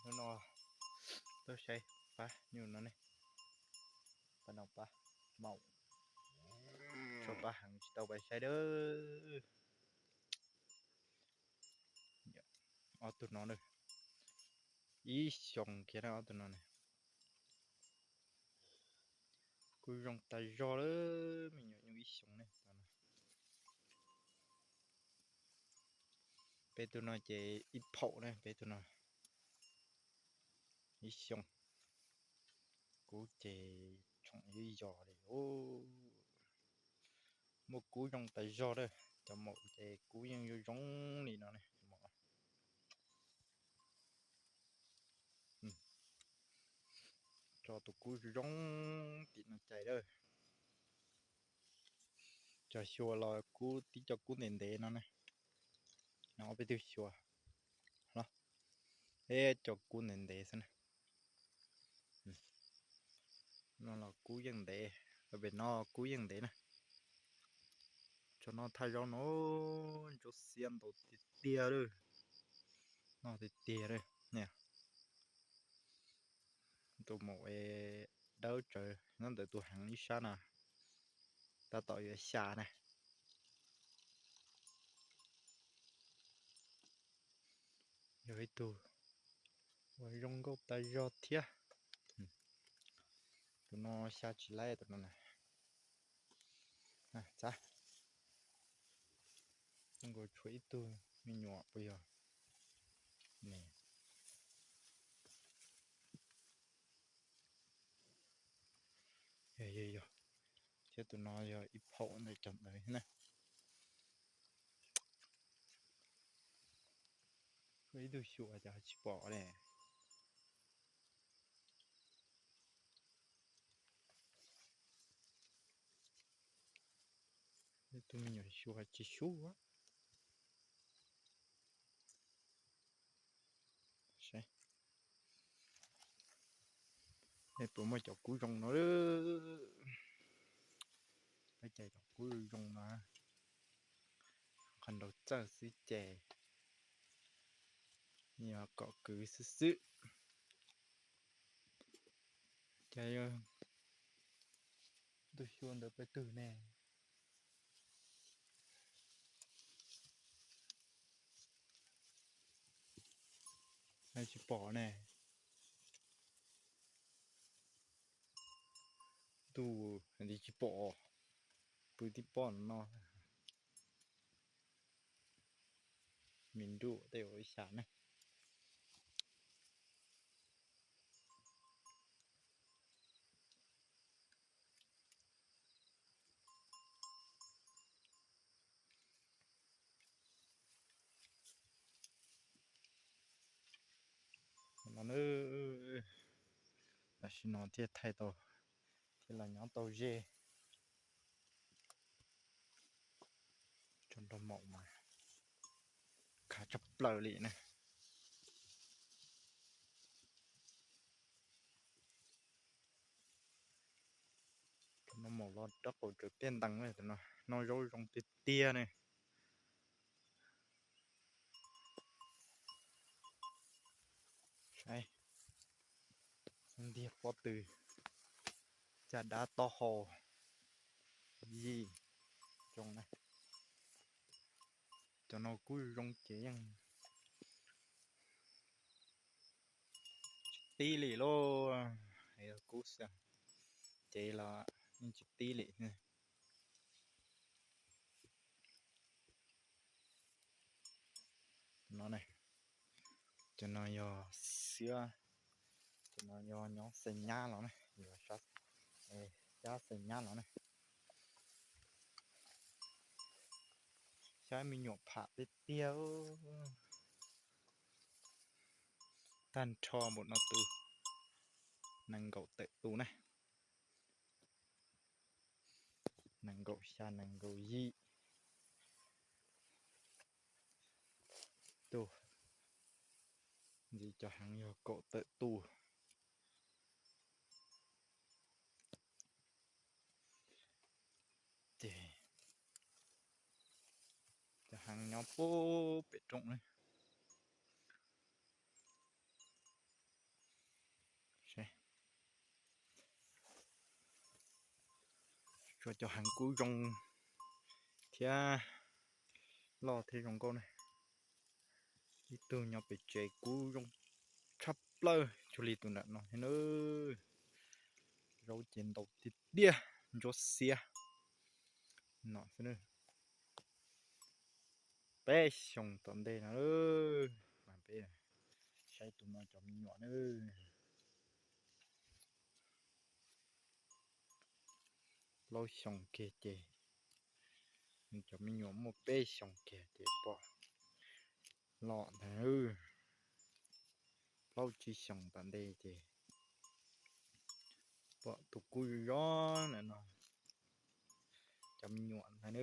Hnub no tuaj saib pab nyuj no ne, pab no pab maum, tshuav pab heev tsis tau pais saib dab. Ob tug no na, ib xyoos kiag na ob tug no ne. Kuj zoo tas zog lawm, me nyuam nyuj ib xyoos ne. Peb tug no ces ib phaum ne, peb tug no ib xyoos. Kub ces tsoom ib yos li. Muaj kub zoo tas zog lawm, cov maum ces kub yeej zoo zoo li no ne. Tso tus kub zoo tim no cais lawm. Cov xyuas los kub tib co kub ntev ntev no ne. No ob peb tug xyuas los, peb co kub ntev ntev xwb na. No los kub yeej ntev, pem no kub yeej ntev na. Tso no thaj zaub no ntsuab xiab ntau tiag tiag lawm. No tiag tiag lawm niam. Tus maum dawb tsawv nyob ntawm tus heev ib sab na, tab tom yuav xya na. Yog ib tug uas zoo nkauj tas zog thiab. Tus no xya tsis laib tus no na. Xav nkaus tshuav ib tug me nyuam puas yog? Yog, yog, yog. Thiab tus no yog ib phaum ntawm cov ntawd na. Ib tug xyuas cas tsis pom ne. Ib tug me nyuam xyuas tsis xyuas. Saib puas muaj cov kub zoo no. Peb cais cov kub zoo no, qhov nraud txawj xwb ces yog kom kwv xwb xwb. Cas yog tus xyuas ntawd peb twg ne? Tsis pom ne. Tus li tsis pom, pw tib pob no. Me nruj tej ua ib xya ne. No, tam sim no thiaj thaij tau, thiaj los nyob tau ze. Tso nrog maum mas khav tshaj plaws li na. Tus no maum los rab qau tsaws tiaj ntees, tus no noj zaub zoo tiag tiag ne. Saib, ntiag pob tw, caj dab taub hau, yim zoo na. Cov no kuj zoo ces yeej tsis tib li lauj, yog kub xwb ces los yeej tsis tib li. No ne, cov no yog xiab, cov no yog nyob xeem nyab los ne, yog xyab xeem nyab los ne. Xyab me nyuam pham tiag tiag. Tag nrho npaum no tus nees nkaum tawm tus ne. Nees nkaum xya, nees nkaum yim. Tus ntxiv cov heev yog kaum tawm tus. Ces cov heev nyob puag pem roob ne. Cov heev kub zoo thiab loj thiab zoo nkauj ne. Ib tug nyob pem tsev kub zoo tshaj plaws cuag li tus nram no thiab na. Zaub ces ntau tiag tiag, ntsuab xiab no xwb. Peb xyoos tom ntej no, mas peb saib tus no cov me nyuam na. Plaub xyoos kiag ces, nws cov me nyuam muaj peb xyoos kiag ces pom loj ntag. Plaub tsib xyoos tom ntej ces pom tus kub zoo zoo na no, cov me nyuam ntag na.